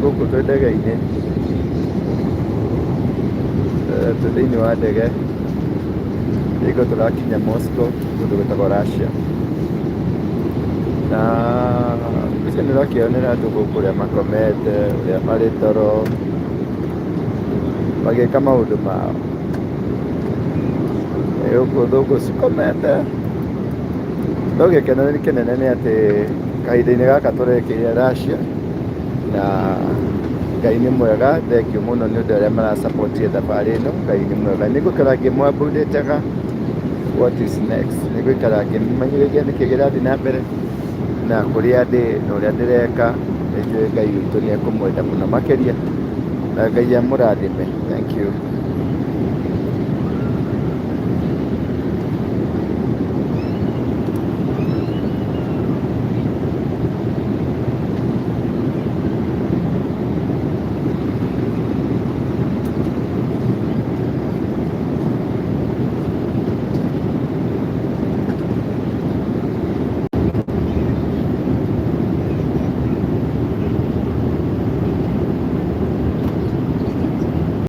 Gũkũ twĩ ndege-inĩ, twĩ thĩinĩ wa ndege, hingo tũrakinya Moscow kũndũ gwĩtagwo Russia. Na mbica nĩ ũrakĩonera andũ gũkũ ũrĩa makomete, ũrĩa marĩ toro, magĩka maũndũ mao. Gũkũ thũngũ cikomete, no gĩkeno kĩnene nĩ atĩ kahinda-inĩ gaka tũrekeire Russia, na Ngai nĩ mwega, thengiũ mũno nĩ ũndũ arĩa marasapotire thabarĩ ĩno, Ngai nĩ mwega. Nĩ ngũikara ngĩmũ update what is next, nĩ ngũikara ngĩmũmenyithagia nĩkĩ kĩrathiĩ na mbere, na kũrĩa ndĩ na ũrĩa ndĩreka, nĩ njũĩ Ngai witũ nĩ ekũmwenda mũno makĩria, na Ngai amũrathime. Thank you.